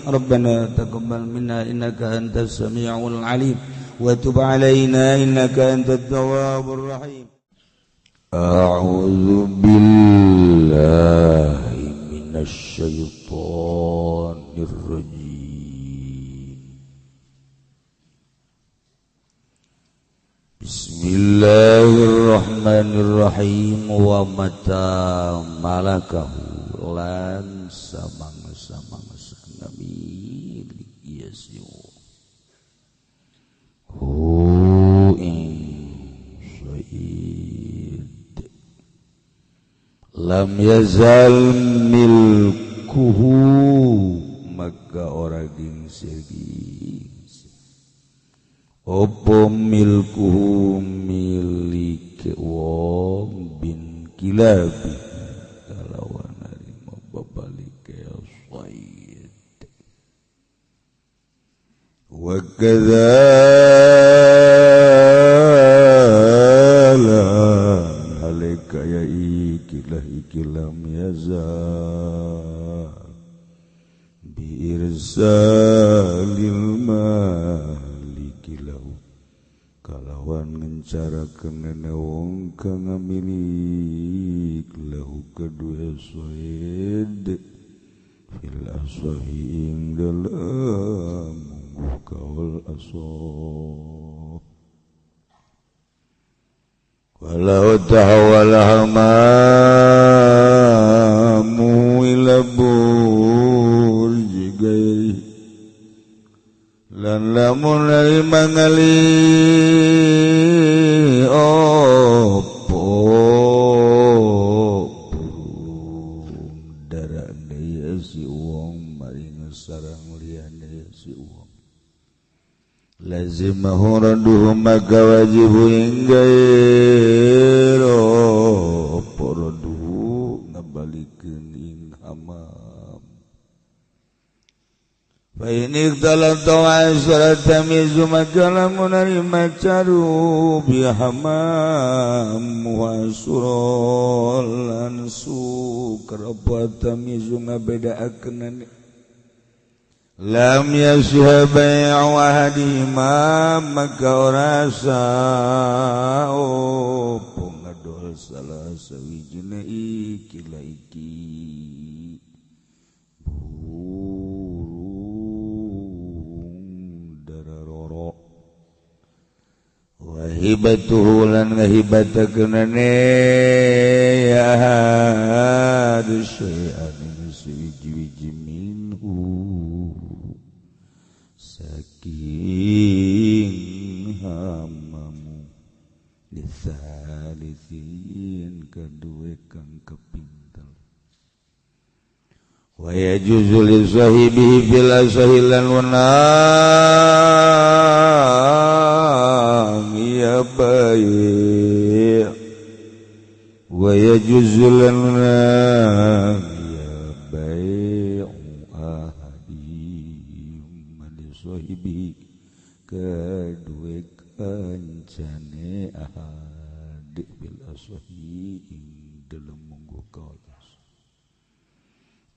Rabbana taqabbal minna innaka antas samiul alim wa tub alaina innaka antat tawwabur rahim. A'udzu billahi minasy syaithanir rajim. Bismillahirrahmanirrahim. Wa mata malakahu lan samang-samang ngamilik ieu si hu ing said lam yazal milkuhu maka ora gingsir opo milkuhu milik wong bin kilabi kalawan harimo babalike said wa kadza halika ya ikilah ikilam yazal bi irsalil malik kalawan ngencarakeun wong kang ngamilik lahu kadue said fil asahi ing dalem kaul asah walau tahawala hamamu ila burji gairi lan lamun ari mangali opo burung darane si wong maring sarang liyane si wong lazimahu raduhu maka wajib ing gairo opo raduhu ngabalikeun ing hamam. Fa in ikhtalata wa tamizu maka lamun ari macaru bi hamam wa surol lan sukar apa tamizu ngabedaakeun lam yasih bai'u ahadihima maka ora sah opo ngadol salah sawijine iki la iki burung dararoro wa hibatuhu lan ngahibatakeunane ya hadu syai'an suwiji-wiji minhu saking hamamu lisalisin kedue kang kepintel wa yajuzu li sahibihi fil asahilan wenang ya bayi wa yajuzu lan wenang ya bai'u ahadi sahibi kedue kancane ahad bil asahi ing dalem munggu kaul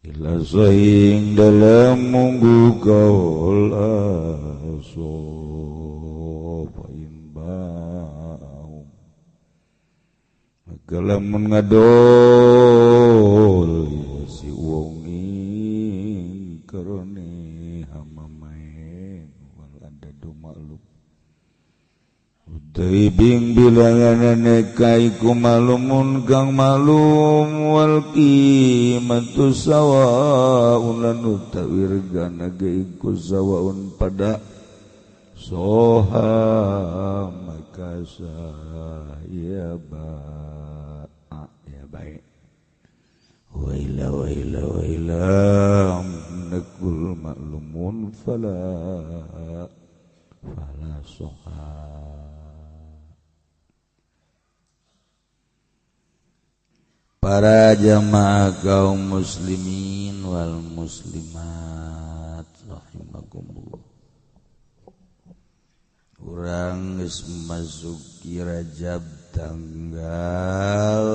bil asahi ing dalem munggu kaul asofa in ba'u maka lamun ngadol si wong ing karone hamamain maklum utawi bing bilanganane kaiku malumun kang malum wal qimatu sawaun lan utawi regana ge iku sawaun pada soha maka ya ba ya baik waila waila waila nakul maklumun fala fala soha. Para jamaah kaum muslimin wal muslimat rahimakumullah. Urang geus masuki Rajab tanggal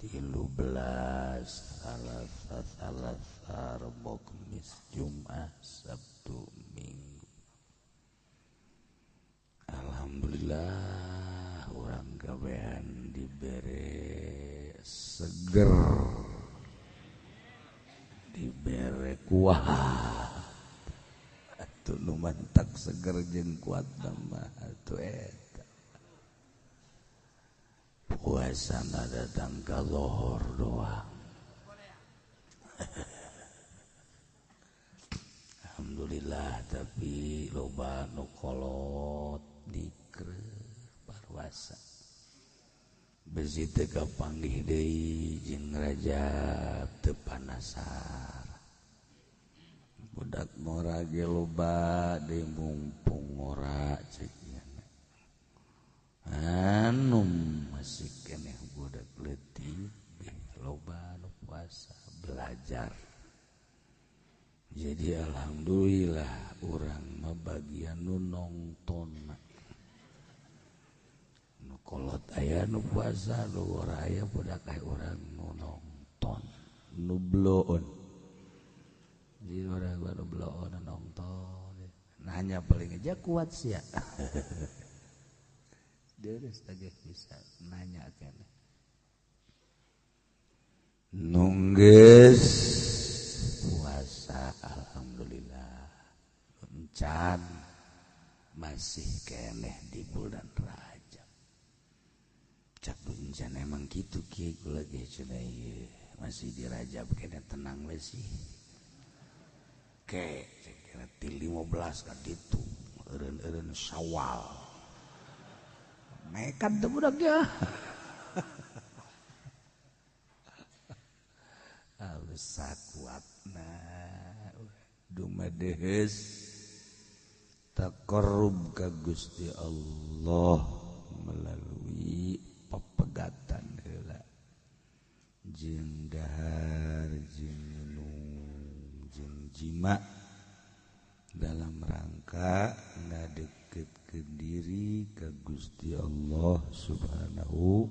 13. Selasa, Salasa, Rebo, Kamis, Jumat, Sabtu, Minggu. Alhamdulillah urang kabehan dibere seger, dibere kuat. Atuh nu mantak seger jeung kuat mah atuh eta. Puasana datang ka lohor doang. Alhamdulillah tapi loba nu kolot dikreuh parwasa. Besi teu kapanggih deui jeung Rajab teu panasar. Budak ngora ge loba deui mumpung ngora ceuk nya. Anu masih keneh budak leutik loba nu puasa belajar. Jadi alhamdulillah urang mah bagian nu nongton. Nu kolot aya nu puasa, nu ngora aya budak aya urang nu nongton, nu bloon. Jadi urang nu bloon nongton. Nanya paling aja kuat sia. Deres lagi bisa nanya kan. Nungges puasa alhamdulillah encan masih keneh di bulan Rajab. Cak encan emang kitu kieu kula ge cenah ieu masih di Rajab keneh tenang we sih. Ke kira ti 15 ka ditu eureun-eureun Syawal. Nekat tuh budak ya. Alus kuatna dumadehes taqarrub ka Gusti Allah melalui pepegatan heula jeung dahar jeung minum jeung jima dalam rangka ngadeketkeun diri ka Gusti Allah Subhanahu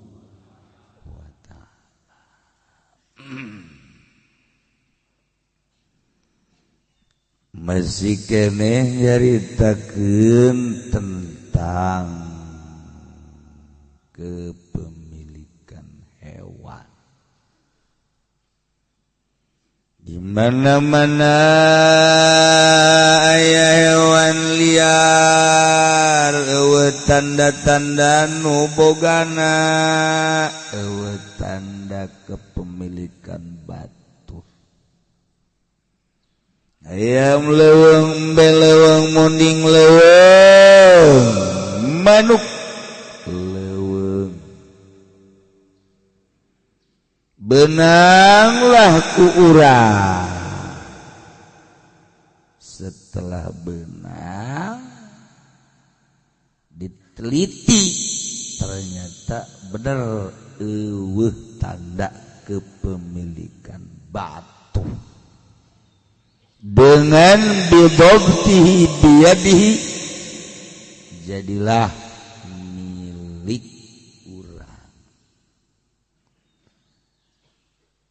wa ta'ala. Masih keneh nyaritakeun tentang kepemilikan hewan. Di mana-mana aya hewan liar, eueuh tanda-tanda nu bogana, eueuh tanda kepemilikan batu. Ayam leuweung, embe leuweung, munding leuweung, manuk leuweung. Benanglah ku urang. Setelah benang diteliti ternyata bener eueuh tanda kepemilikan batu. Dengan bidobtihi biyadihi jadilah milik urang.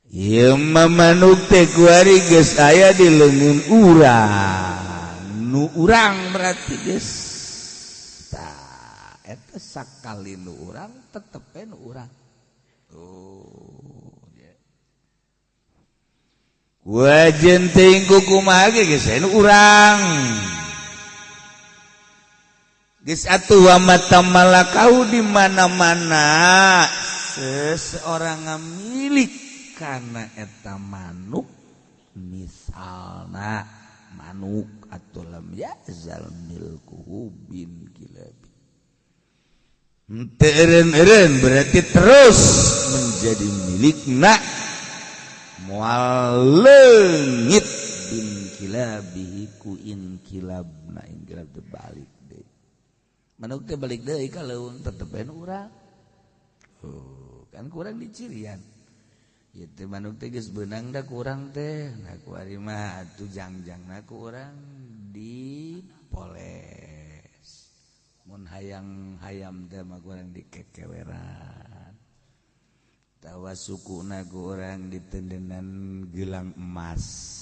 Ieu mah manuk teh kuari geus aya di leungeun urang. Nu urang berarti geus tah eta sakali nu urang tetep we nu urang. Oh yeah. Wajen teuing kumaha ge geus aya nu urang. Geus atuh wa mata malakau di mana-mana seseorang ngamilik karena eta manuk misalna manuk atau lam yazal milkuhu bin kilabi. Henteu eureun-eureun berarti terus menjadi milikna moal leungit bin kilabihi ku inkilabna inkilab teh balik deui. Manuk teh balik deui ka leuweung tetep we nu urang. Oh, kan kurang dicirian. Ieu teh manuk teh geus beunang da kurang teh. Nah kuari mah atuh jangjangna ku urang dipoles. Mun hayang hayam teh mah kurang dikekeweran. Tawa sukuna ku urang ditendenan gelang emas.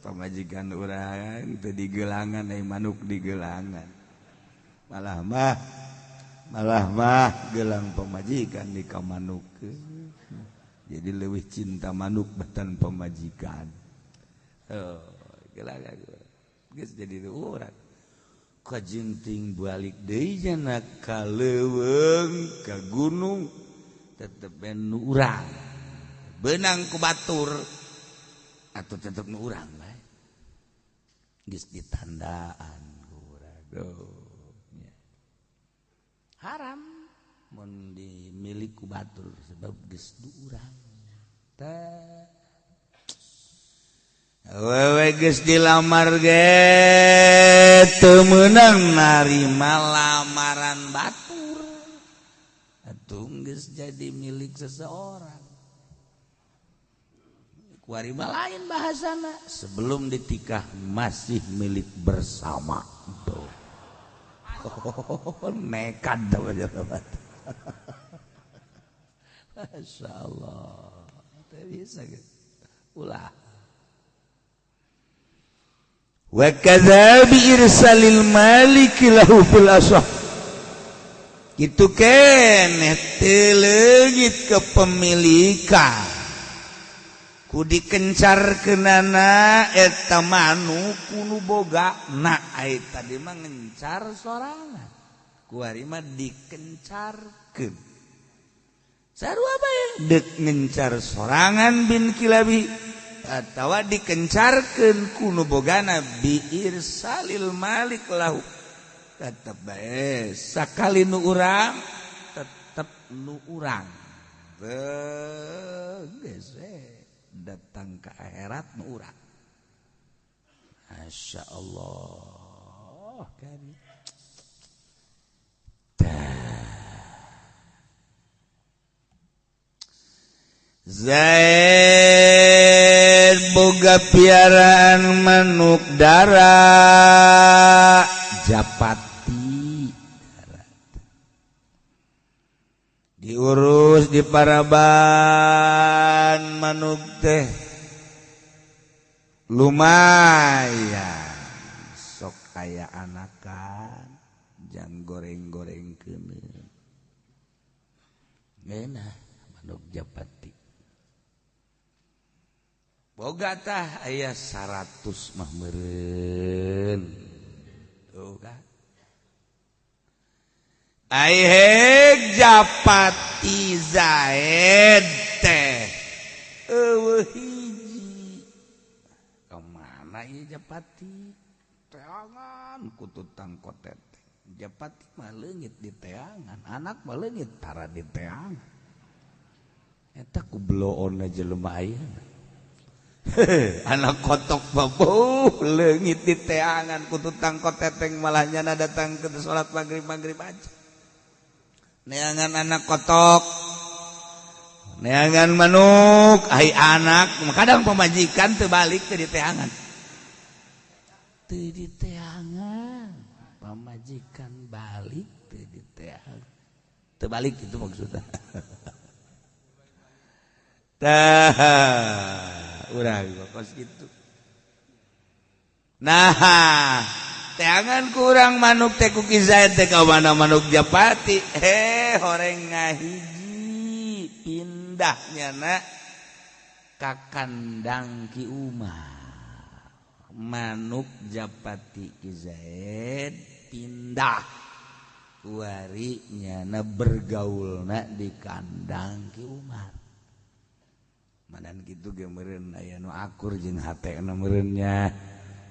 Pamajikan urang teu digelangan ai manuk digelangan. Malah mah gelang pamajikan di ka manuk. Jadi leuwih cinta manuk batan pamajikan. Oh, gelangan geus jadi urang. Kajinting balik deui nya ka leuweung ka gunung tetep nu urang. Beunang ku batur atuh tetep nu urang bae. Geus ditandaan ku urang. Haram mun dimilik ku batur sebab geus nu urang. Teh awewe geus dilamar ge teu meunang narima lamaran batur atuh geus jadi milik seseorang. Kuari mah lain bahasana, sebelum ditikah masih milik bersama. Tuh. Oh, nekat tah jabat. Masyaallah. Teu bisa gitu. Ulah. Wa kadza bi irsalil malik lahu fil asah. Kitu keneh teu leungit kepemilikan. Ku dikencarkeunana eta manuk ku nu boga. Na ai tadi mah ngencar sorangan. Ku ari mah dikencarkeun. Sarua bae deuk ngencar sorangan bin kilabi atawa dikencarkeun ku nu bogana bi irsalil malik lahu. Tetep bae sakali nu urang tetep nu urang. Geus datang ke akhirat nu urang. Masya Allah kan. Zaid boga piaraan manuk dara japati dara. Diurus di paraban manuk teh lumayan sok aya anakan jang goreng-goreng keun ngeunah manuk japati. Boga tah aya 100 mah meureun. Tuh kan. Ai hek japati Zaid teh eueuh hiji. Ka mana ieu japati? Teangan ku tutang kotet. Japati mah leungit di teangan, anak mah leungit tara di teangan. Eta ku bloona jelema ayeuna. Anak kotok babuh leungit di teangan ku tutang koteteng malah nyana datang ke salat magrib-magrib aja. Neangan anak kotok, neangan manuk, ai anak, kadang pemajikan teu balik teu di teangan. Teu di teangan, pamajikan balik teu di teangan. Teu balik itu maksudnya. Tah urang kos kitu. Nah, teangan kurang manuk teh ku Ki Zaid teh ka mana manuk japati. Horeng ngahiji pindahnya na ka kandang Ki Umar. Manuk japati Ki Zaid pindah kuari nyana bergaulna di kandang Ki Umar. Madan kitu ge meureun aya nu akur jeung hatena meureun nya.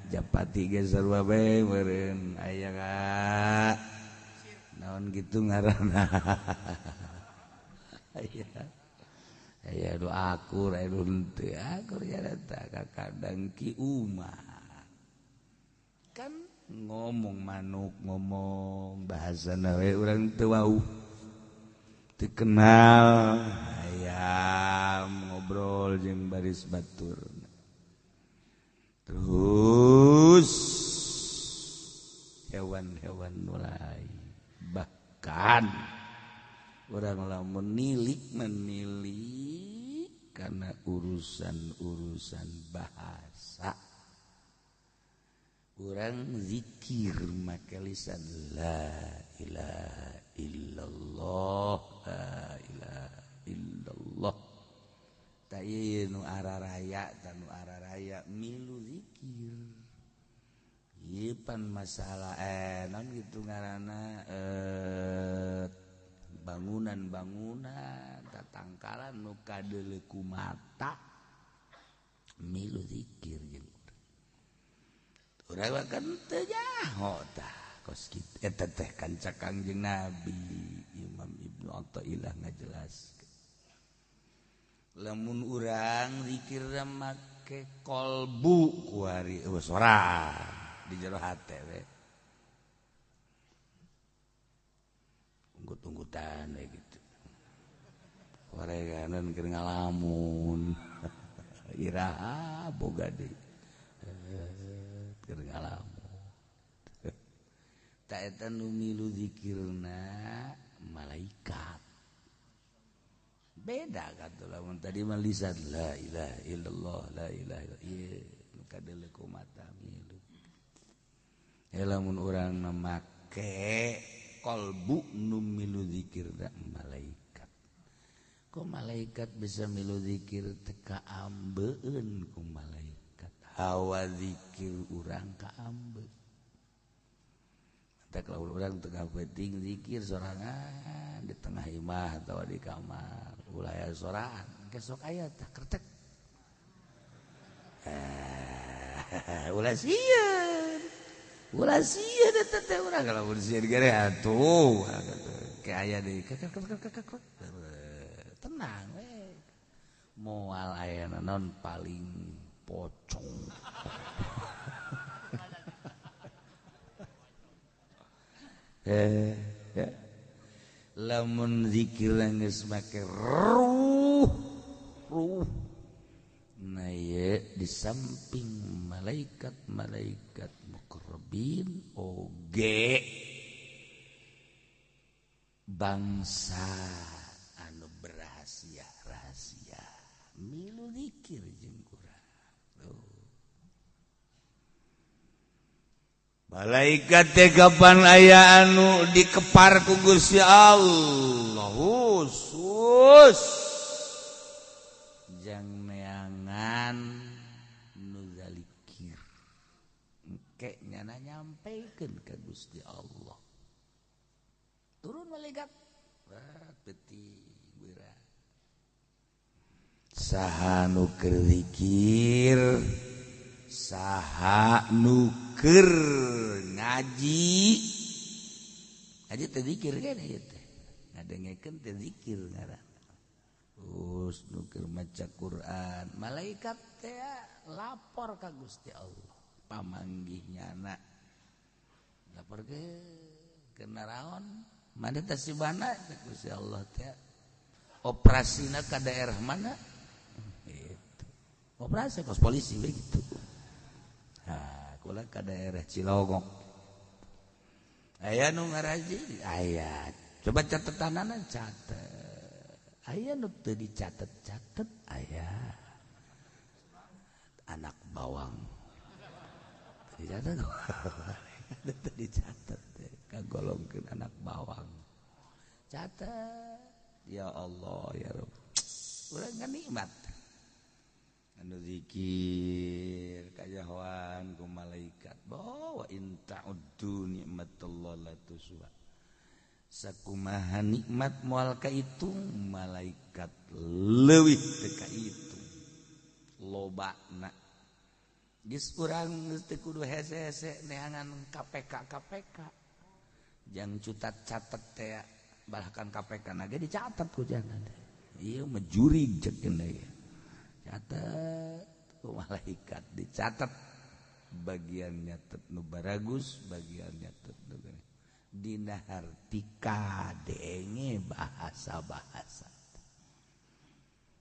Japati ge sarua bae meureun aya ka naon kitu ngaranna. Aya aya nu akur aya nu henteu akur ya eta ka kandang Ki Umar. Kan ngomong manuk ngomong bahasana we urang teu wauh. Teu kenal ayam ngobrol jeung baris batur. Terus hewan-hewan mulai bahkan karena urusan-urusan bahasa. Urang zikir make lisan la ilaha illallah, la ilaha illallah. Ta ieu nu araraya, ta nu araraya milu zikir. Ieu pan masalah naon kitu ngaranna bangunan-bangunan tatangkalan nu kadeuleu ku mata milu zikir jeung urang kan teu nyaho tah kos kitu eta teh kanca Kangjeng Nabi. Imam Ibnu Athaillah ngajelaskeun lamun urang zikir make kolbu kuari eueuh sorang di jero hate we unggut-unggutan we gitu wareganan keur ngalamun iraha boga deui keur ngalamun ta eta nu milu zikirna malaikat beda katuh lamun tadi mah lisan la ilaha illallah la ilaha illallah ieu nu kadeuleu ku mata milu. Lamun urang make kolbu nu milu zikirna malaikat. Kok malaikat bisa milu zikir teu kaambeun ku malaikat. Hawa zikir urang kaambe. Teh lamun urang tengah peuting zikir sorangan di tengah imah atawa di kamar ulah aya sorangan kesok aya tah kretek. Ulah sieun. Ulah sieun eta teh urang lamun sieun gere atuh ke aya deui tenang we. Moal aya naon paling pocong. Ya. Lamun zikir geus make ruh ruh. Nah ye, di samping malaikat-malaikat muqarrabin oge bangsa anu berrahasia-rahasia milu zikir jeung urang. Tuh. Malaikat teh kapan aya anu dikepar ku Gusti Allah khusus jang neangan nu zalikir engke nyana nyampekeun ka Gusti Allah. Turun malaikat peti berat saha nu keur zikir saha nu keur ngaji ngaji teh zikir kan ieu teh ngadengekeun teh zikir ngaranna. Terus nu keur maca Quran malaikat teh lapor ka Gusti Allah pamanggih nyana lapor ke naraon mana teh sibana teh Gusti Allah teh operasina ka daerah mana gitu operasi kos polisi we gitu. Nah, kula ka daerah Cilogok aya nu ngaraji aya coba catetanana catet aya nu teu dicatet-catet aya anak bawang dicatet teu dicatet kagolongkeun anak bawang catet. Ya Allah ya Rabb urang kan nikmat anu zikir kajahoan ku malaikat bahwa in ta'uddu nikmatallah la tusuha sakumaha nikmat moal kaitung malaikat leuwih teu kaitung lobana geus urang geus teu kudu hese-hese neangan KPK KPK jang cutat catet teh bahkan KPK na ge dicatat ku jangan ieu mah jurig ceuk deui catet ku malaikat dicatat bagian nyatet nu baragus bagian nyatet nu dina hartika denge bahasa-bahasa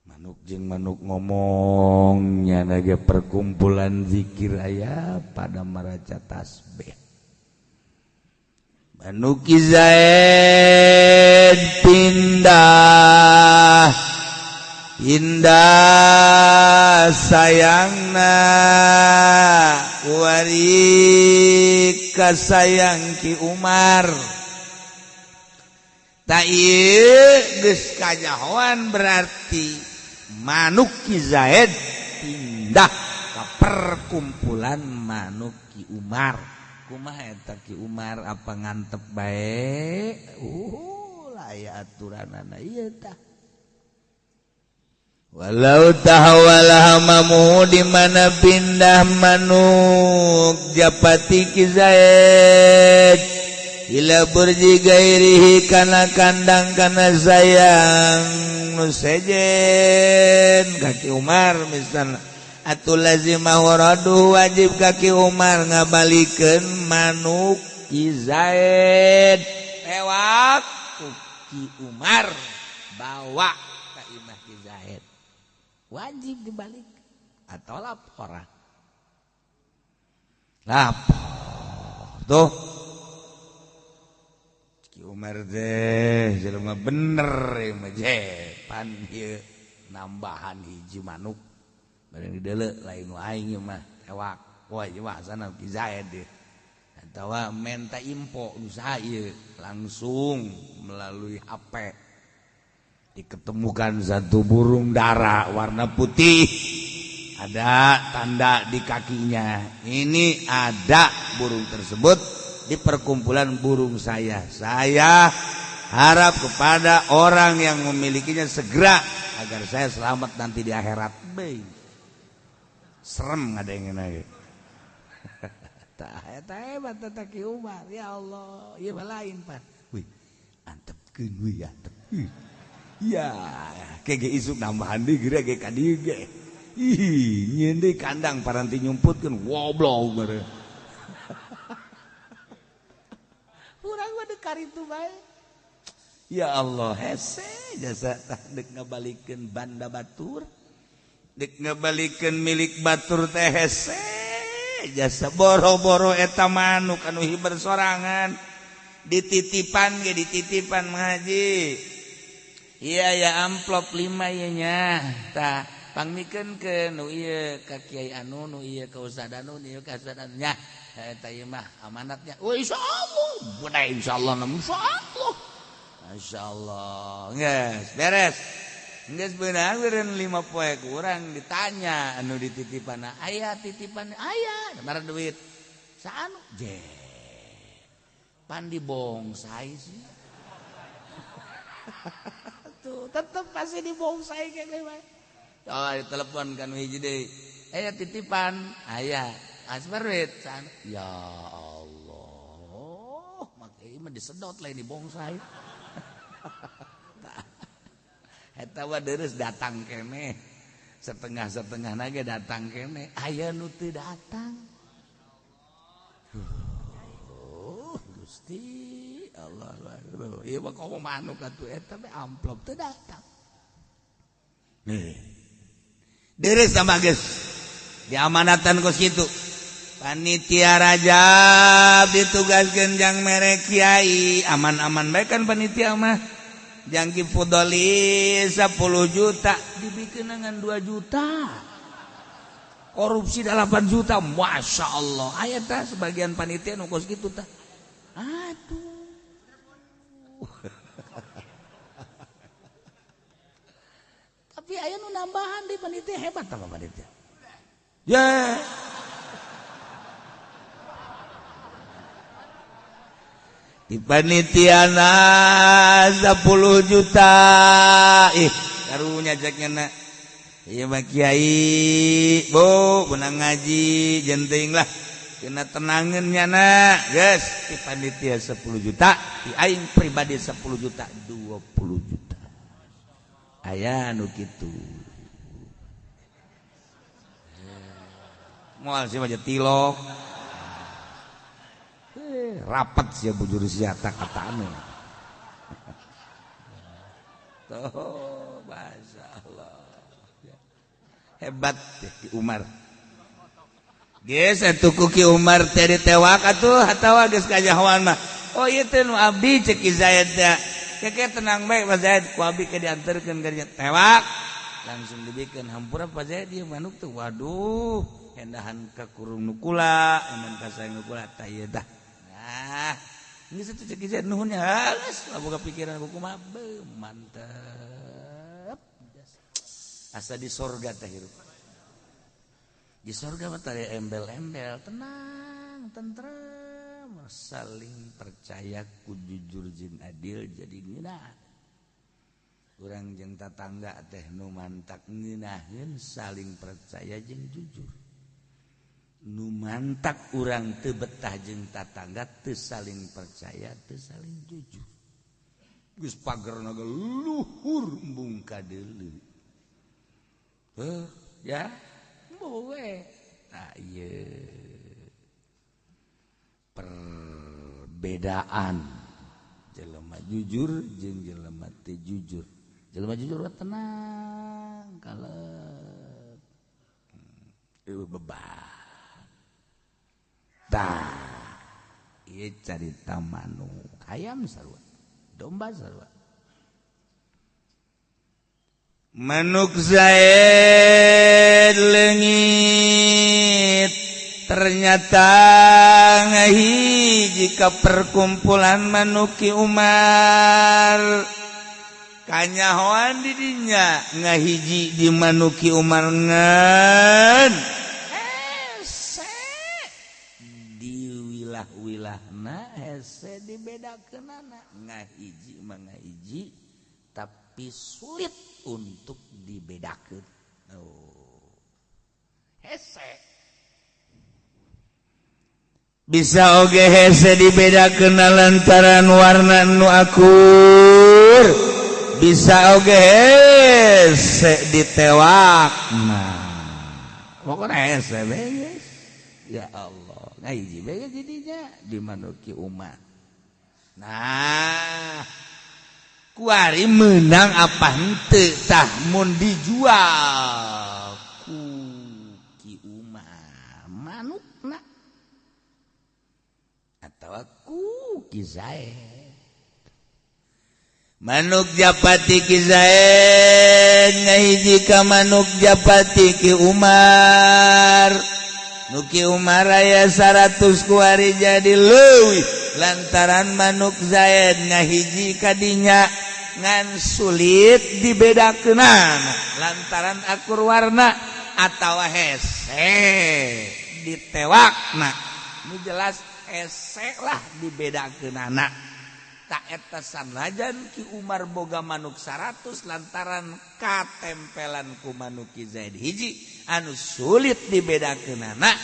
manuk jeung manuk ngomong nyana ge perkumpulan zikir aya pada maraca tasbih manuk Zaid pindah Indah sayangna wari kasayang Ki Umar. Tak ieu geus kanyahoan berarti manuk Ki Zaid pindah ka perkumpulan manuk Ki Umar. Kumaha eta Ki Umar apa ngantep bae? Lah aturanana ieu tah. Walau tahawala hamamu di mana pindah manuk japati Ki Zaid ila burji gairihi kana kandang kana sayang nu sejen ka Ki Umar misalna atuh lazimah waradu wajib ka Ki Umar ngabalikeun manuk Ki Zaid tewak ku Ki Umar bawa ka imah Ki Zaid wajib dibalik atau lapor lapor tuh Ki Umar deh jelema bener mah je pan ieu nambahan hiji manuk bareng dideuleu lain nu aing ieu mah tewak wah ieu mah asana Ki Zaid deh atawa menta info nu saha ieu langsung melalui HP diketemukan satu burung dara warna putih ada tanda di kakinya ini ada burung tersebut di perkumpulan burung saya. Saya harap kepada orang yang memilikinya segera agar saya selamat nanti di akhirat. Be. Serem ada yang lagi. Tah eta hebat eta Ki Umar ya Allah ieu mah lain pan. Wih antepkeun wih antep. Ya, kege isuk nambahan deui geura ge ka dieu ge. Ih, nyieun deui kandang paranti nyumputkeun goblok meureun. Urang mah deuk karitu bae. Ya Allah, hese jasa tah deuk ngabalikeun banda batur. Deuk ngabalikeun milik batur teh hese jasa boro-boro eta manuk anu hiber sorangan. Dititipan ge dititipan ngaji. Iya ya amplop 5 ieu nya tah pangmikeun ke nu ieu ka kiai anu nu ieu ka ustad anu nu ieu ka ustad anu nya eta ieu mah amanatnya. Oh insyaallah budaya insyaallah insyaallah masyaallah geus beres geus beunang beureun 5 poe kurang ditanya anu dititipan aya titipan aya mara duit saanu je pan dibongsai sih. Tuh tetep pasti dibongsai kayak bae. Oh, ditelepon kan hiji deui. Aya titipan, aya. Asbar duit. Ya Allah, make ieu mah disedot lain dibongsai. Eta mah deureuh datang keneh. Setengah-setengah ge datang keneh. Aya nu teu datang. Gusti Allah ieu mah komo manuk atuh eta teh amplop teu datang. Nih. Deres tambah geus. Diamanatan kos kitu. Panitia Rajab ditugaskeun jang mere kiai, aman-aman bae kan panitia mah. Jang Ki Fudoli 10 juta dibikeun ngan 2 juta. Korupsi 8 juta, Masya Allah. Aya tah sebagian panitia nu kos kitu tah. Aduh. Tapi aya nu nambahan di panitia hebat apa panitia? Ya. Di panitia na 10 juta. Ih, karunya ceknya na. Ieu mah kiai, Bu, benang ngaji jenting lah. Kena tenangan nyana, guys. Di panitia 10 juta, di aing pribadi 10 juta, 20 juta. Aya nu kitu. Moal sih mah tilok. Rapat sih bujur sia katane. Tuh, masyaallah. Hebat Ki Umar. Geus atuh ku Ki Umar teh ditewak atuh atawa geus kanyahoan mah. Oh ieu teh nu abdi ceuk Ki Zaid teh. Keke tenang bae Pak Zaid ku abdi ke dianterkeun ka dinya tewak. Langsung dibikin hampura Pak Zaid ieu manuk teh waduh endahan ka kurung nu kula, endahan ka sayang nu kula tah ieu tah. Nah, geus atuh cek Zaid nuhun nya geus boga pikiran kumaha mantep. Asa di sorga teh hirup. Di sorga mah teh embel-embel, tenang, tentrem, saling percaya ku jujur jeung adil jadi ngeunah. Urang jeung tatangga teh nu mantak ngeunaheun saling percaya jeung jujur. Nu mantak urang teu betah jeung tatangga teu saling percaya, teu saling jujur. Geus pagerna ge luhur embung ka deuleu. Heuh, ya. Boleh. Nah, ieu perbedaan jelema jujur jeung jelema teu jujur. Jelema jujur tenang, kalem. Eueuh beban. Tah, ieu carita manuk hayam sarua, domba sarua. Manuk Zaid leungit ternyata ngahiji ka perkumpulan manuk Ki Umar. Kanyahoan di dinya ngahiji di manuk Ki Umar ngan hese di wilah-wilahna hese dibedakeunana ngahiji mah ngahiji tapi sulit untuk dibedakan. Oh. Hese. Bisa oge hese dibedakeun lantaran warna nu akur. Bisa oge hese ditewak. Nah, pokoknya hese beres. Ya Allah, ngahiji bae jadinya di manuk Ki Umar. Nah, kuari menang apa henteu tah mun dijual ku Ki Umar manukna atawa ku Ki Zaid. Manuk Japati Ki Zaid ngahiji ka manuk Japati Ki Umar. Nu Ki Umar aya 100 kuari jadi leuwih lantaran manuk Zaid ngahiji kadinya ngan sulit dibedakeunana lantaran akur warna atawa hese ditewakna. Nu jelas hese lah dibedakeunana. Tak eta sanajan Ki Umar boga manuk 100 lantaran katempelan ku manuk Ki Zaid hiji anu sulit dibedakeunana,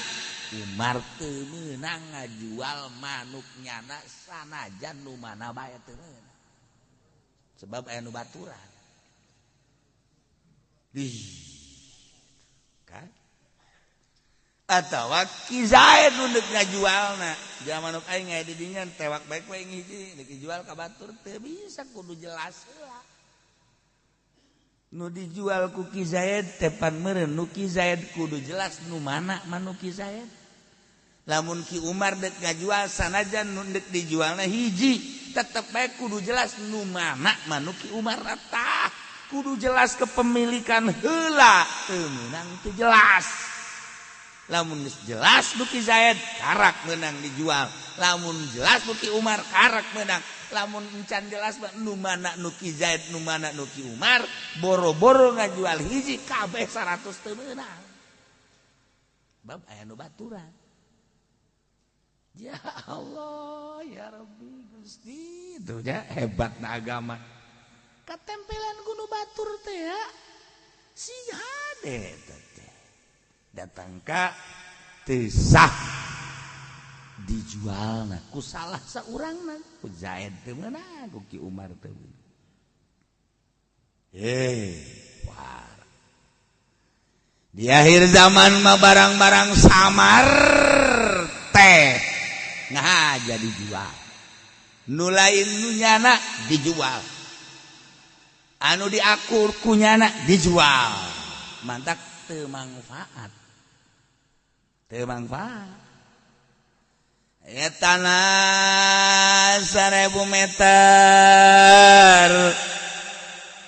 Umar teu meunang ngajual manuk nyana sanajan nu mana bae teu meunang. Sebab aya nu baturan. Dih. Kan? Atawa Ki Zaid nu deuk ngajualna. Jangan manuk aing aya di dinya tewak bae ku aing hiji deuk dijual ka batur teu bisa kudu jelas heula. Nu dijual ku Ki Zaid teh pan meureun nu Ki Zaid kudu jelas nu mana manuk Ki Zaid. Lamun Ki Umar deuk ngajual sanajan nu deuk dijualna hiji tetep bae kudu jelas nu mana manuk Ki Umar tah. Kudu jelas kepemilikan heula teu meunang teu jelas. Lamun jelas nu Ki Zaid karak meunang dijual, lamun jelas nu Ki Umar karak meunang, lamun encan jelas nu mana nu Ki Zaid nu mana nu Ki Umar boro-boro ngajual hiji kabeh 100 teu meunang. Bab aya nu baturan. Ya Allah ya Rabbi Gusti itu nya hebatna agama. Katempelan ku nu batur teh ya. Si hade teh. Datang ka teu sah dijualna ku salah saurangna ku Zaid teu meunang ku Ki Umar teu meunang. Wah. Di akhir zaman mah barang-barang samar teh nah jadi jual. Nu lain nu nyana dijual. Anu diakur ku nyana dijual. Mantak teu mangfaat. Teu mangfaat. Eta tanah 1000 meter.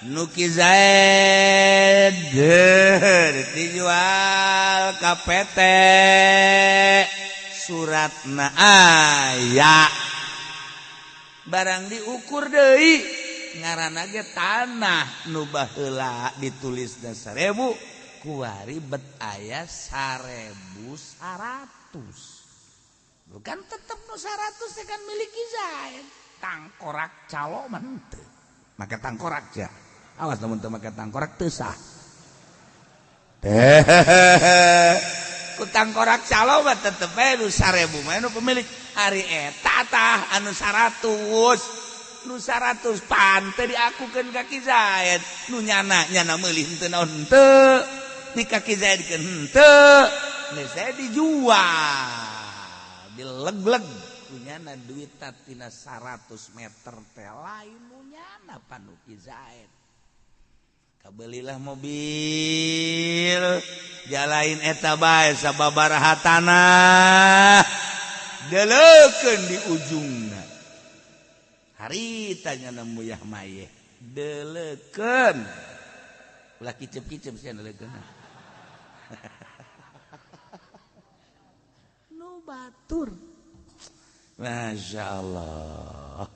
Nuki Zaid dijual ka PT, suratna aya, barang diukur deui ngaranna ge tanah nu baheula ditulisna 1000, kuari bet aya 1100, bukan tetep nu 100 teh kan milik Zaid. Tangkorak calo mah henteu make tangkorak ja, awas lamun teu make tangkorak teu sah teh. Ku tangkorak calo mah tetep bae nu 1000 mah nu pemilik. Ari eta tah anu 100, nu 100 pan teu diakukeun ka Ki Zaid, nu nyana nyana meuli henteu naon henteu, di ka Ki Zaid keun henteu, geus saya dijual dileg-leg punyana duit tina 100 meter teh lain nu nyana panu Ki Zaid. Kabelilah mobil jalain eta bae sababaraha tanah, deleukeun di ujungna harita nya muyah mayeh, deleukeun ulah kicep-kicep sia deleukeun nu batur. Masya Allah.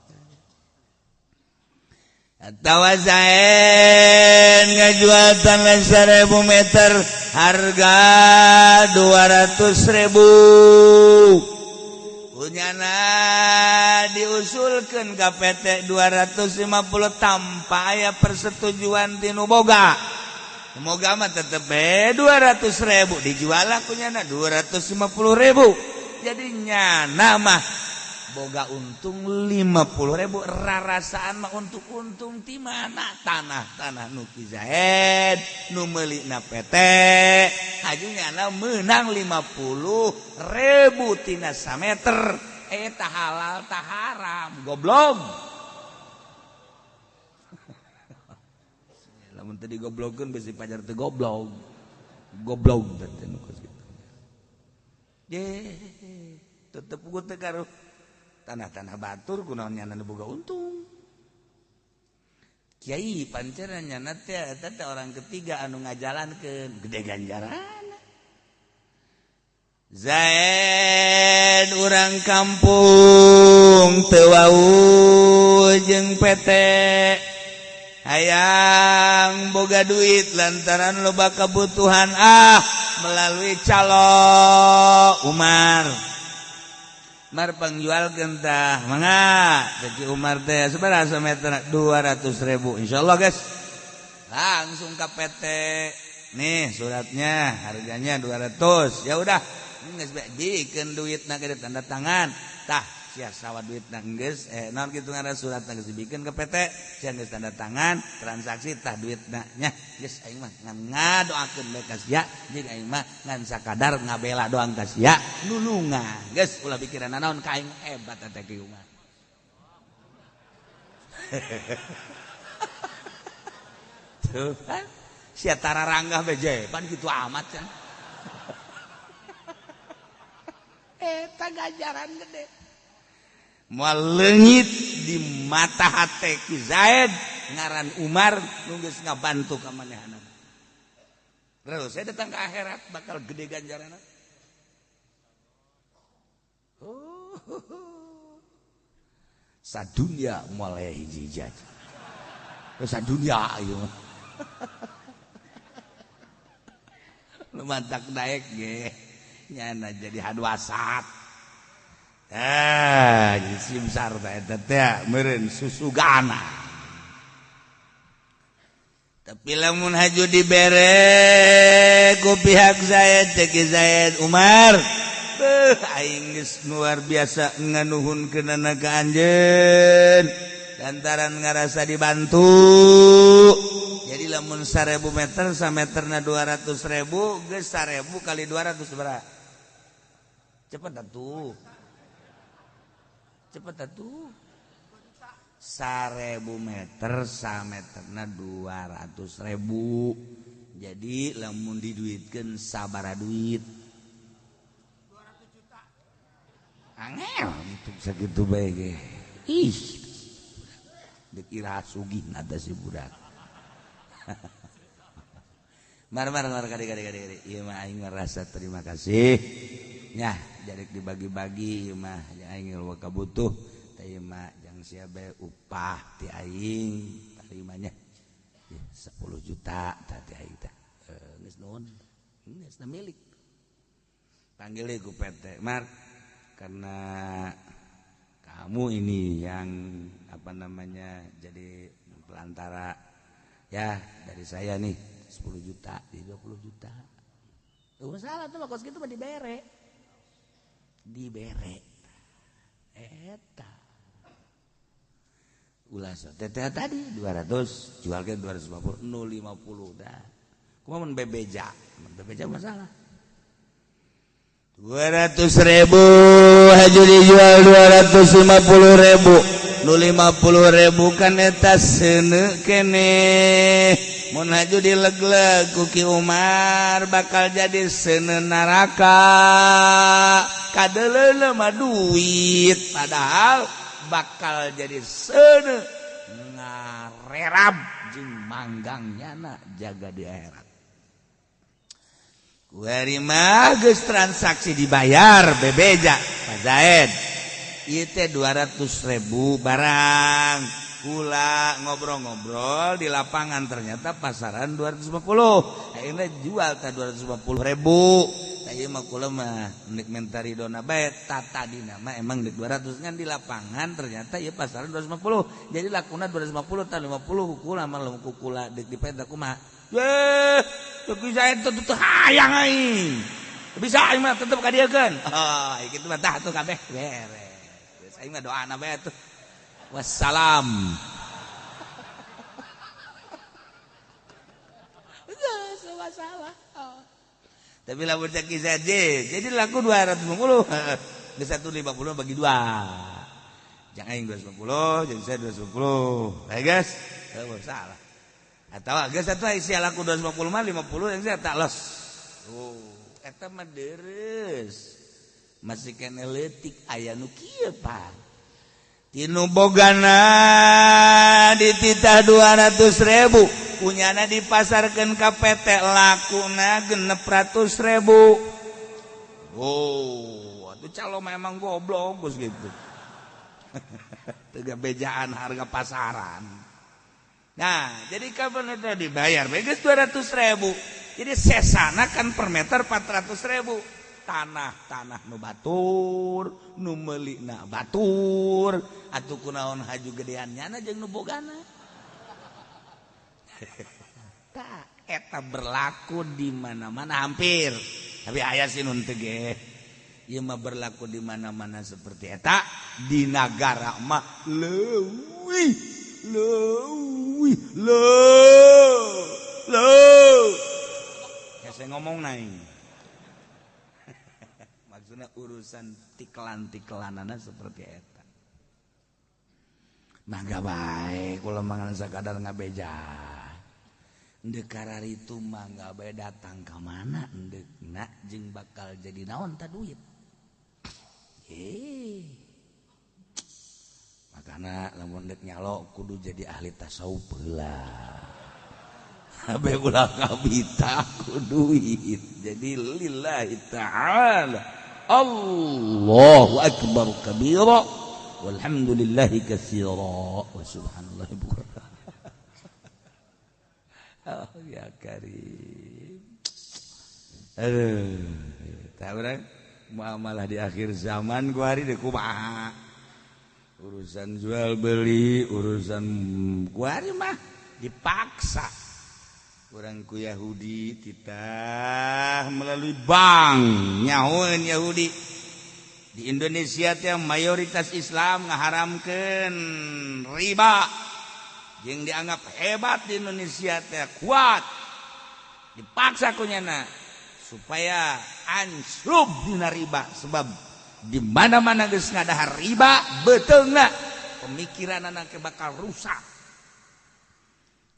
Atawa Zaid ngajual tanah 1000 meter harga 200.000, punyana diusulkan ke PT 250 tanpa aya persetujuan tinu boga. Moga mah tetep 200.000 dijual lah kunyana 250.000, jadi nyana mah boga untung 50.000. Rarasaan mah untuk untung ti mana? Tanah-tanah nu Ki Zaid nu meulina PT haju nyana menang 50.000 tina sameter. Eta halal ta haram goblok? Lamun teu digoblogkeun bisi pajar teu goblok. Goblok teh nu kos kitu. Ye, tetep gua teh karo tanah-tanah batur kunaon nyana boga untung. Kiai panceran nyana teh eta teh orang ketiga anu ngajalankeun gede ganjaran. Zaid urang kampung teu wau jeung PT hayang boga duit lantaran loba kebutuhan melalui calo Umar. Mar pangjual gentah mangga jadi Umar teh sabaraha sameter 200.000 insyaallah guys. Langsung ke PT nih suratnya harganya 200, ya udah geus bikin duitna ge tanda tangan tah sia sawa duitna geus naon kitu ngaran suratna geus dibikeun ke PT sia geus tanda tangan transaksi tah duitna nya geus aing mah ngan ngadoakeun bae ka sia jeung aing mah ngan sakadar ngabela doang ka sia nulungan geus ulah pikiran naon ka aing hebat teh Ki Umar. Tuh kan sia tararanggah beje pan kitu amat can. Eta ganjaran gede. Moal leungit di mata hate Ki Zaid ngaran Umar nu geus ngabantu ka manehna. Terus saya datang ke akhirat bakal gede ganjaranna. Sadunya moal aya hiji-hiji aja. Sadunya ieu mah. Lu mantak daek ge nyana jadi hadwasat. Simsar teh teh meureun susugana. Tapi lamun haju dibere ku pihak Zaid teh Ki Zaid Umar, beuh aing geus luar biasa nganuhunkeunana ka anjeun lantaran ngarasa dibantu. Jadi lamun 1000 meter sameterna 200.000 geus 1000 kali 200 berapa? Cepet atuh. Cepet atuh. 1000 meter sameterna 200.000. Jadi lamun diduitkeun sabaraha duit? 200 juta. Angel itu sakitu bae ge. Ih. Dikira sugih na teh si budak. Mar mar mar kade kade kade. Ieu mah aing ngerasa terima kasih. Nyah jadi dibagi-bagi ieu mah aing loba kabutuh. Tah ieu mah jang sia bae upah ti aing tarimanya. 10 juta tah ti aing teh. Geus nuhun. Geus milik. Panggil ku PT Mar karena kamu ini yang apa namanya jadi pelantara ya dari saya nih 10 juta di 20 juta. Masalah tuh kos gitu mah dibere. Dibere. Eta. Ulah so teteh tadi 200 jual ke 250 050 dah. Kumaha mun bebeja? Mun bebeja masalah. 200.000 haju dijual 250.000 nu 50.000 kan eta seuneu keneh mun haju dilegleg ku Ki Umar bakal jadi seuneu neraka kadeuleuna mah duit padahal bakal jadi seuneu ngarerab jeung manggang nyana jaga di akhirat. Kuari mah geus transaksi dibayar bebeja Pak Zaid. Ieu teh 200.000 barang. Kula ngobrol-ngobrol di lapangan ternyata pasaran 250. Akhirnya jual teh 250.000. Tah ieu mah kula mah nek minta ridona bae tata dina mah emang dek 200 ngan di lapangan ternyata ieu pasaran 250. Jadi lakuna 250 tah 50 kula mah lamun kula dek dipenta kumaha. Weh, bisa itu tuh hayang aing. Bisa aing mah tetep ka dieukeun. Oh, kitu mah tah tuh kabeh beres. Aing mah doana bae tuh. Wassalam. Geus masalah. Oh. Tapi lamun cek saja, jadi laku 250. Geus 150 bagi dua. Jangan aing 250, jadi saya 250. Ayo guys, salah. Atau geus atuh isi laku 250 mah 50 yang saya tak los. Oh, eta mah deres. Masih kene leutik aya nu kieu Pak. Tinu bogana dititah 200.000, kunyana dipasarkeun ka PT lakuna 600.000. Oh, atuh calo memang goblok geus gitu. Teu bejaan harga pasaran. Nah, jadi kapan itu dibayar? Geus 200.000. Jadi sesana kan per meter 400.000. Tanah-tanah nu batur, nu meulina batur, atuh kunaon haju gedean nyana jeung nu bogana. Tah, eta berlaku di mana-mana hampir. Tapi aya sih nu teu ge. Ieu mah berlaku di mana-mana seperti eta, di nagara mah leuwih leuwih leuh leuh. Saya ngomong naing. Maksudnya urusan tiklan-tiklanana seperti eta. Mangga bae kula mangan sakadar ngabeja. Endek kararitu mangga bae datang ka mana endekna jeung bakal jadi naon ta duit. Makana lamun dek nyalo kudu jadi ahli tasawuf heula. Abe ulah kabita ku duit. Jadi lillahi ta'ala. Allahu akbar kabira walhamdulillahi katsira wa subhanallahi bukratan. Oh ya karim. Aduh, tah urang muamalah di akhir zaman ku hari deui kumaha. Urusan jual beli, urusan ku hari mah dipaksa. Orang ku Yahudi titah melalui bank nyahoeun Yahudi. Di Indonesia teh mayoritas Islam ngaharamkeun riba. Jeung dianggap hebat di Indonesia teh kuat. Dipaksa ku nyana supaya ansub dina riba sebab di mana-mana geus ngadahar riba beuteungna pemikiranana bakal rusak.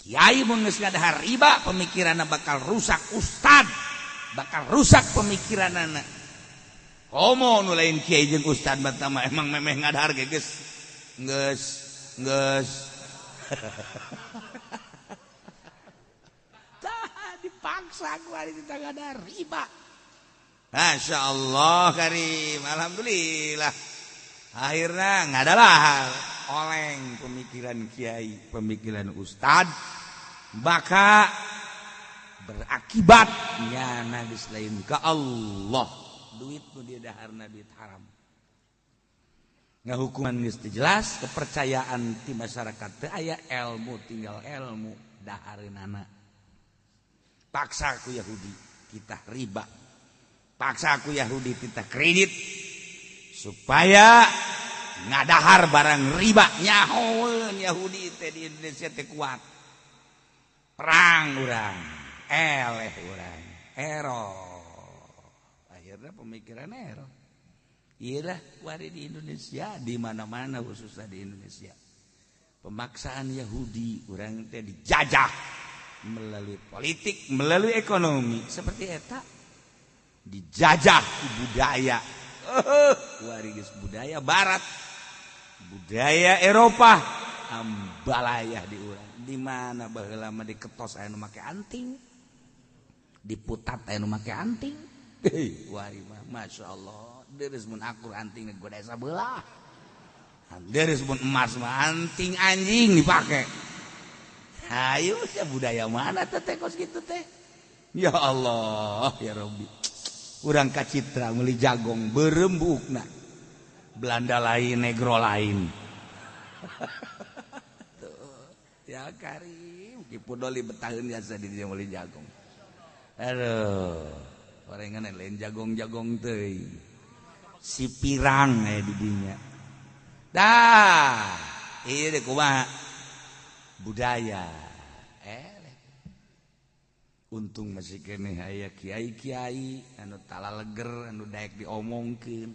Kiai mun geus ngadahar riba pemikiranna bakal rusak, ustad bakal rusak pemikiranana. Komo nu lain kiai jeung ustad mah emang memeh ngadahar ge geus geus geus. Dipaksa ku ari ditangada riba. Masya Allah karim, alhamdulillah. Akhirnya ngadalah oleng pemikiran kiai, pemikiran ustad, maka berakibat nyana geus lain ka Allah. Duit nu dia daharna duit haram. Ngahukuman geus teu jelas, kepercayaan ti masyarakat teu aya, ilmu tinggal ilmu dahareunana. Paksa ku Yahudi kita riba. Paksa ku Yahudi kita kredit supaya ngadahar barang riba. Nyahoeun Yahudi teh di Indonesia teh kuat. Perang urang, eleh urang, ero. Akhirnya pemikiran ero. Iyalah wari di Indonesia di mana-mana khususnya di Indonesia. Pemaksaan Yahudi urang teh dijajah melalui politik, melalui ekonomi seperti eta. Dijajah ku budaya. Wari geus budaya barat, budaya Eropa, ambalayah di urang. Di mana baheula mah diketos aya nu make anting, diputat aya nu make anting. Hei, wari mah Masya Allah, deres mun akur anting goda sabelah. Deres mun emas mah anting anjing dipake. Hayu sia budaya mana teh teh kos kitu teh. Ya Allah, ya Rabbi. Urang kacitra meuli jagong beureum buukna. Belanda lain, negro lain. Tuh, ya karim, Ki Pudoli betaheun biasa di dieu meuli jagong. Aduh, orengan lain jagong-jagong teuing. Si pirang aya di dinya. Dah, ieu deh kumaha? Budaya. Untung masih keneh aya kiai-kiai anu talaleger anu daek diomongkeun.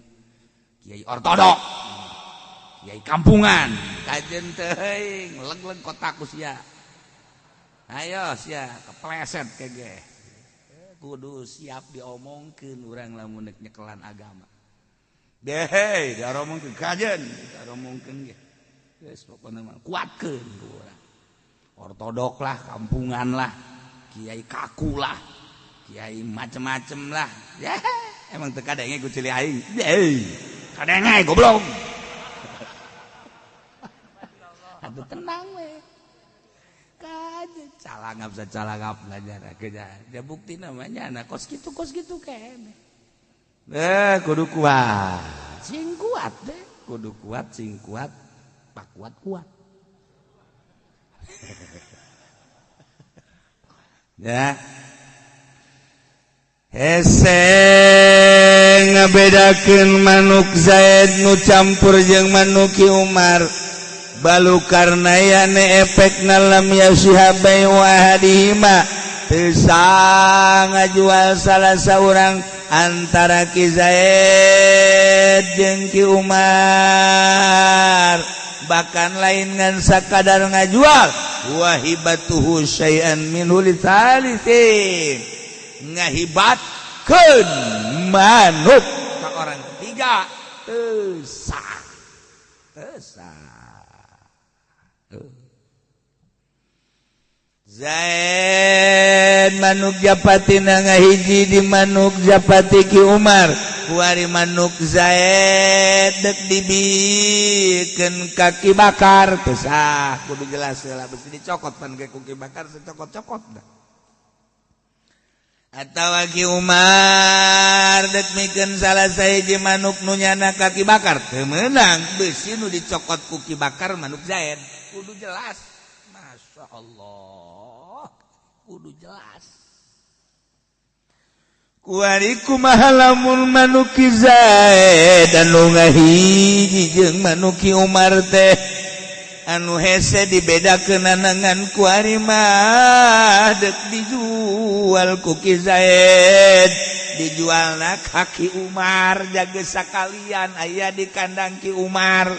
Kiai ortodok, kiai kampungan, kajen teuing leg-leg kotak ku sia. Ayo sia kepleset kege. Kudu siap diomongkeun urang lamun nek nyekelan agama. Deh, diomongkeun kajen, diomongkeun ge. Geus pokona mah kuatkeun ku urang. Ortodok lah, kampungan lah, kiai kaku lah, kiai macem-macem lah. Ya, emang teu kadenge ku cili aing. Hei, kadenge goblok. Atuh tenang we. Kaje calangap sacalangap ngajar keja. Dia bukti namanya anak kos kitu kene. Kudu kuat. Sing kuat deh, kudu kuat sing kuat, pak kuat-kuat. Ya. Hese ngabedakeun manuk Zaid nu campur jeung manuk Ki Umar. Balu karena yane efekna lam yasiha bai wa hadihima. Teu ngajual salah saurang antara Ki Zaid jeung Ki Umar. Bahkan lain ngan sakadar ngajual wahibatuhu syai'an minhu li thalithin, ngahibatkeun manuk ka orang ketiga teu sah, teu sah. Zaid manuk Japati ngahiji di manuk Japati Ki Umar. Kuari manuk Zaid dek dibikeun ka Ki Bakar teu sah, kudu jelas heula besi dicokot pan ge ku Ki Bakar secokot-cokot dah. Atawa Ki Umar dek mikeun salah sahiji manuk nu nyana ka Ki Bakar teu meunang, besi nu dicokot ku Ki Bakar manuk Zaid, kudu jelas. Masya Allah, kudu jelas. Kuari kumaha lamun manuk Ki Zaid anu ngahiji jeung manuk Ki Umar teh anu hese dibedakeun ngan kuari mah dek dijual ku Ki Zaid, dijualna ka Ki Umar jaga sakalian aya di kandang Ki Umar.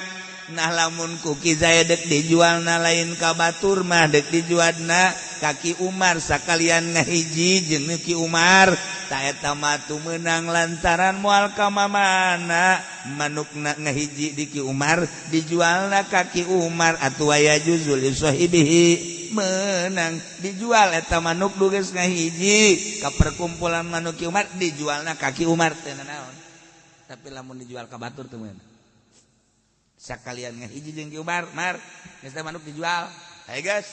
Nah lamun ku Ki Zaid dek dijualna lain ka batur mah dek dijualna ka Ki Umar sakalian ngahiji jeung Ki Umar ta eta mah tu meunang lantaran moal ka mamana manukna ngahiji di Ki Umar dijualna ka Ki Umar atuh aya juzul li sahibihi menang dijual eta manuk nu geus ngahiji ka perkumpulan manuk Ki Umar dijualna ka Ki Umar teu nanaon. Tapi lamun dijual ka batur teu meunang. Sakalian ngahiji jeung Ki Umar, Mar, geus teh manuk dijual. Hayo guys.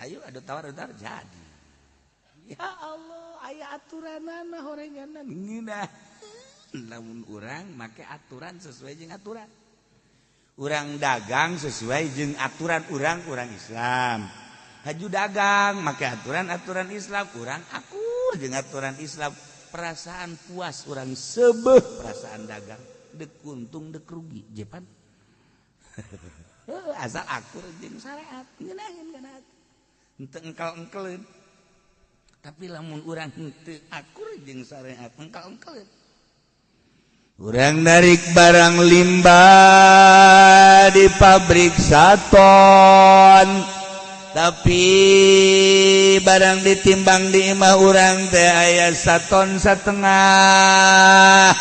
Ayo adu tawar jadi. Ya Allah, aya aturanana horenganna ngeunah. Lamun urang make aturan sesuai jeung aturan. Urang dagang sesuai jeung aturan urang Islam. Haju dagang make aturan-aturan Islam, urang akur jeung aturan Islam. Perasaan puas urang sebeuh perasaan dagang. Dek untung dek rugi jepan asal akur jeung syariat ngeunaheun kana henteu engkel-engkeleun. Tapi lamun urang henteu akur jeung syariat engkel-engkeleun. Urang narik barang limbah di pabrik saton, tapi barang ditimbang di imah urang teh aya saton setengah.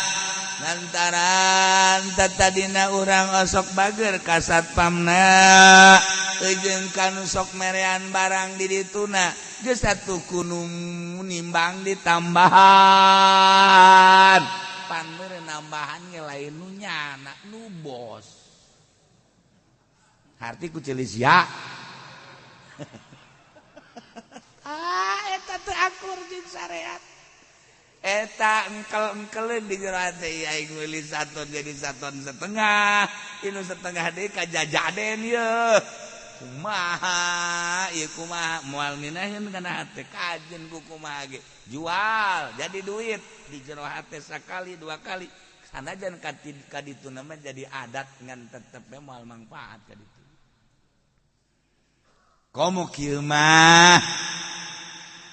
Lantaran tadina urang osok bager ka satpamna jeung kanu sok merean barang di dituna geus satu kunu nimbang ditambahan pan meureun nambahan ge lain nu nyana nu bos harti ku ceulisia. Ah eta teu akur jeung syariat. Eta engkel-engkeleun di jero hate aing meuli saton jadi saton setengah, inu setengah deui ka jajaden yeuh. Kumaha ieu kumaha moal minaheun kana hate kajen ku kumaha ge. Jual jadi duit di jero hate sakali dua kali. Sanajan ka dituna mah jadi adat ngan tetep we moal mangfaat ka ditu. Komo kieu mah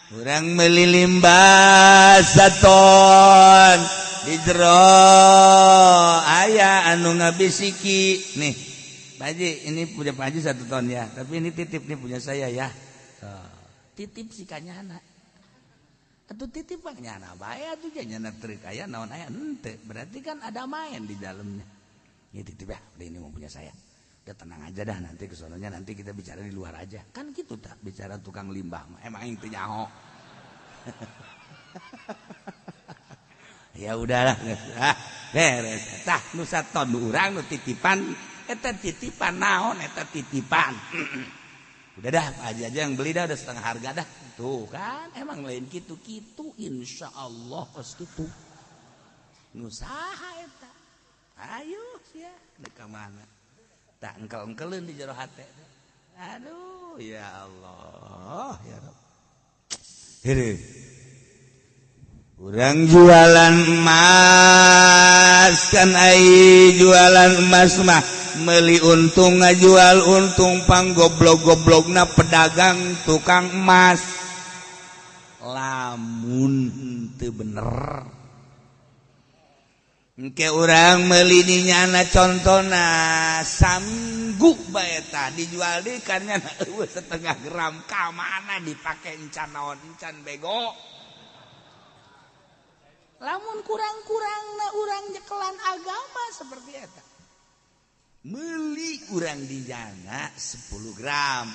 urang meuli limbah saton di jero aya anu ngabisiki nih Pak Haji, ini punya Pak Haji 1 ton ya, tapi ini titip nih punya saya ya. Titip si kanyana atuh titip pak nyana bae atuh nyana teu kaya naon aya henteu, berarti kan ada main di dalamnya. Ini titip ya, udah ini mau punya saya. Udah tenang aja dah, nanti kesononya nanti kita bicara di luar aja. Kan gitu tak bicara tukang limbah mah emang aing teu nyaho. Ya udahlah, beres. Tah nu saton urang nu titipan, eta titipan naon eta titipan. Udah dah, Pak Haji aja yang beli dah, udah setengah harga dah. Tuh kan emang lain kitu-kitu insyaallah kos kitu. Nu saha eta? Ayo sia dek ka mana? Tak engkel-engkeleun di jero hate. Aduh, ya Allah, ya Rabb. Heureun. Urang jualan emas kan ai jualan emas mah meuli untung ngajual untung pang goblok-goblokna pedagang tukang emas. Lamun teu bener engke urang meuli dinyana contona saminggu bae tah dijual deui kan nyana eueuh setengah gram ka mana dipake encan naon encan bego. Lamun kurang-kurangna urang nyekelan agama seperti eta. Meuli urang dijana 10 gram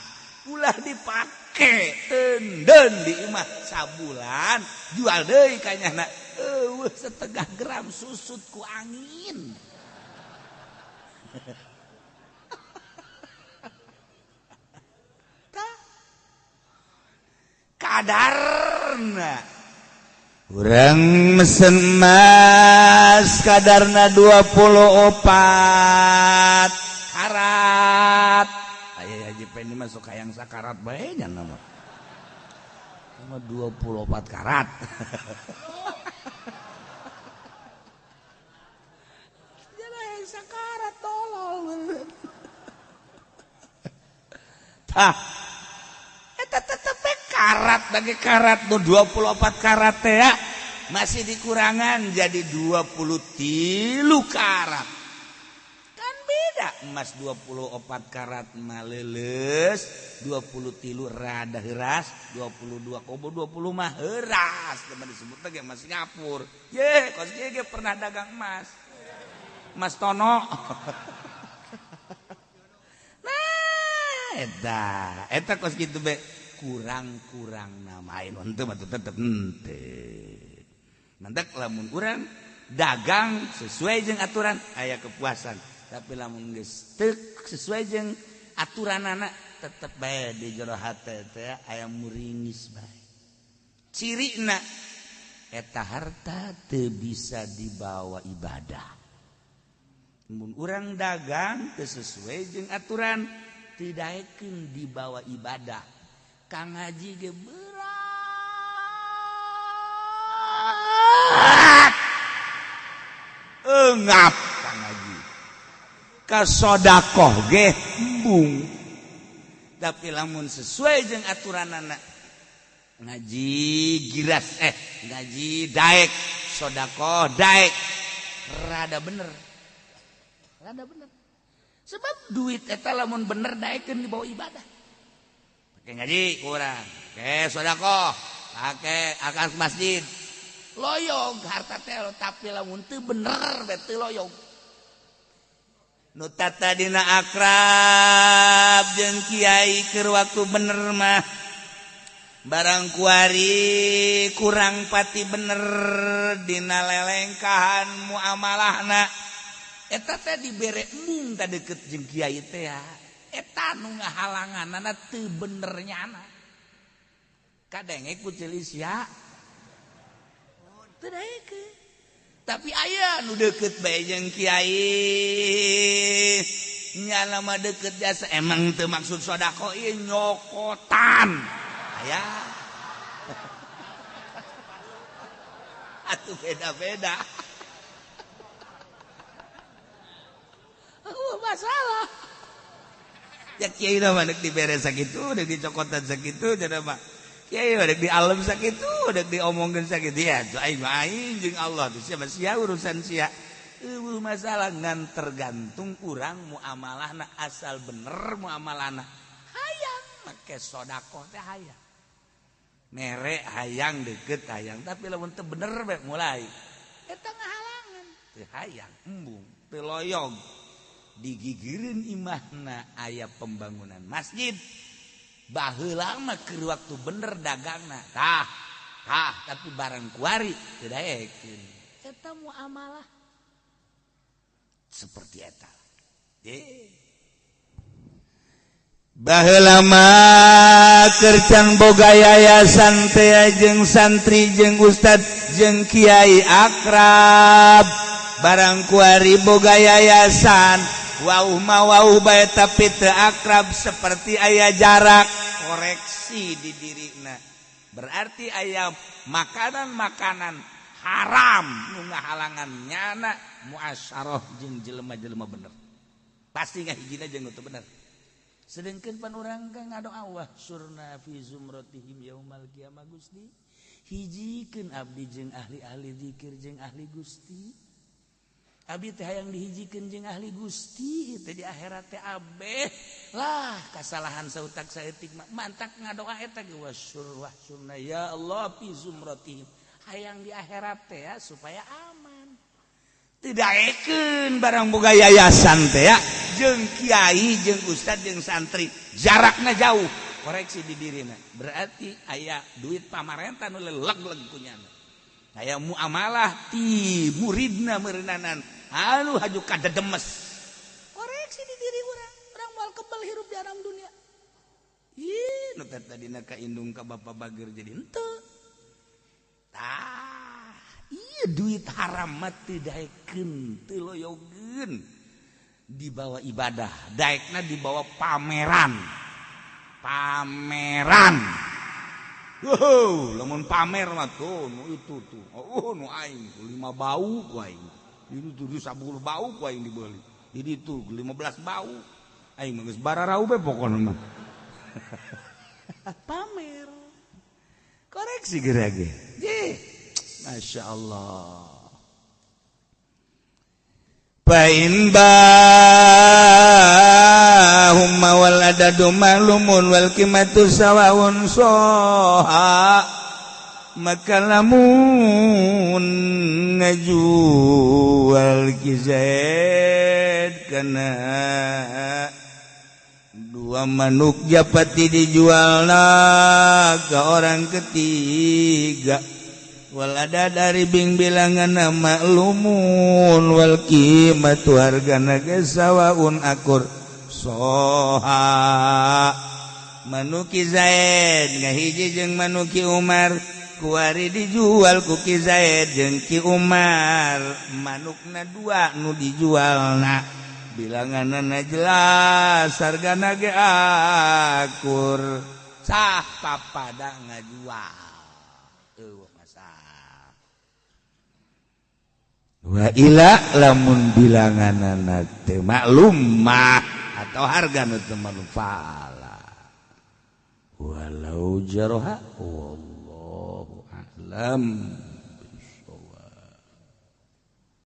ulah dipake tenden di imah sabulan jual deui ka nyana eueuh setengah gram susut ku angin. Tah kadarna urang mesen emas kadarna 24 karat. Aya Haji Pendi masuk hayang sakarat bae nya nama. Sama 24 karat. Jadi hayang sakarat tolol. Tah eta tetep karat bagi karat nu 24 karat teh ya masih dikurangan jadi 23 karat. Kan beda Beda emas 24 karat mah leuleus, 23 rada heuras, 22 kobo 20 mah heuras. Teman disebut lagi emas Singapura. Ye, kos ge pernah dagang emas. Mas Tono. Nah, eta kos kitu be kurang-kurang namain henteu mah tetep henteu. Mantak lamun urang dagang sesuai jeung aturan aya kepuasan. Tapi lamun geus teu sesuai jeung aturanana tetep bae di jero hate teh aya muringis bae. Cirina eta harta teu bisa dibawa ibadah. Mun urang dagang teu sesuai jeung aturan teu daekeun dibawa ibadah. Kang haji ge berat. Engap kang haji. Kasodakoh ge embung. Tapi lamun sesuai jeung aturanana ngaji giras ngaji daek sodakoh daek rada bener. Rada bener. Sebab duit eta lamun bener daekeun dibawa ibadah. Pake ngaji kurang, pake sodakoh, pake akal masjid. Loyog harta teh tapi lamun teu bener be teu loyog. Nu tadina akrab jeung kiai keur waktu bener mah barang kuari kurang pati bener dina lelengkahan muamalahna eta teh dibere embung ta deukeut jeung kiai teh ya. Eta nu ngahalanganana teu bener nyana kadenge ku celis ya teu daekeun. Tapi aya nu deukeut bae jeung kiai nyana mah deukeut jasa emang teu maksud sedekah ieu nyokotan aya atuh beda-beda. Oh, masalah ya kiai mah deuk dibere sakitu deuk dicokotan sakitu cenah mah kiai mah deuk dialem sakitu deuk diomongkeun sakitu ya aing mah aing jeung Allah teh sia sia urusan sia. Eueuh masalah ngan tergantung urang muamalahna asal bener muamalahna hayang make sedekah teh hayang mere hayang deukeut hayang tapi lamun teu bener bae mulai eta ngahalangan teu hayang embung teu loyog. Digigireun imahna aya pembangunan masjid baheula mah keur waktu bener dagangna tah tah tapi barang kuari teu daekeun eta muamalah seperti eta. Baheula mah keur can boga yayasan teh jeung santri jeung ustad jeung kiai akrab barang kuari boga yayasan wauh mah wauh bae tapi teu akrab seperti aya jarak koreksi di dirina berarti aya makanan-makanan haram nu ngahalangan nyana muasyarah jeung jelema-jelema bener pasti ngahijina jeung teu bener. Sedengkeun pan urang ka ngadoa wah surna fi zumratihim yaumal qiyamah Gusti hijikeun abdi jeung ahli-ahli zikir jeung ahli Gusti. Abdi teh hayang dihijikeun jeung ahli Gusti teh di akhirat teh abeh lah kasalahan sautak saeutik mah mantak ngadoa eta ge wasyur wahsurna ya Allah fi zumratihim hayang di akhirat teh ya supaya aman. Teu daekeun barang boga yayasan teh ya jeung kiai jeung ustad jeung santri jarakna jauh koreksi di dirina berarti aya duit pamarentah nu leleg-leg kunyana aya muamalah ti muridna meureunnanan anu haju kadedemes koreksi di diri urang urang moal kebel hirup di alam dunia. Ih nu tadina ka indung ka bapa bager jadi henteu tah ieu duit haram mah teu daekeun teu loyogeun dibawa ibadah daekna dibawa pameran pameran. Wow, lamun pamer mah tuh nu itu tuh. Oh, nu aing 5 bau ku aing. Itu tuh 10 bau ku aing dibeli. Di ditu 15 bau. Aing mah geus bararau be pokona mah. Pamer. Koreksi geura ge. Ye. Masya Allah. Fa in bahumma wal adadu ma'lumun wal qimatu sawaun soha, maka lamun ngajual Ki Zaid kana dua manuk japati dijualna ke orang ketiga, wal ada dari bing bilangan maklumun wal qimatu hargana ge sawaun akur, soha. Manuk Ki Zaid ngahiji jeung manuk Ki Umar, kuari dijual ku Ki Zaid jeung Ki Umar, manukna dua nu dijualna, bilanganna jelas, hargana ge akur, sah papada ngajual. Eueuh masalah. Wa ila lamun bilanganna teu maklum mah atau harga nu teu maklum, fala walau jaroha, wallahu a'lam.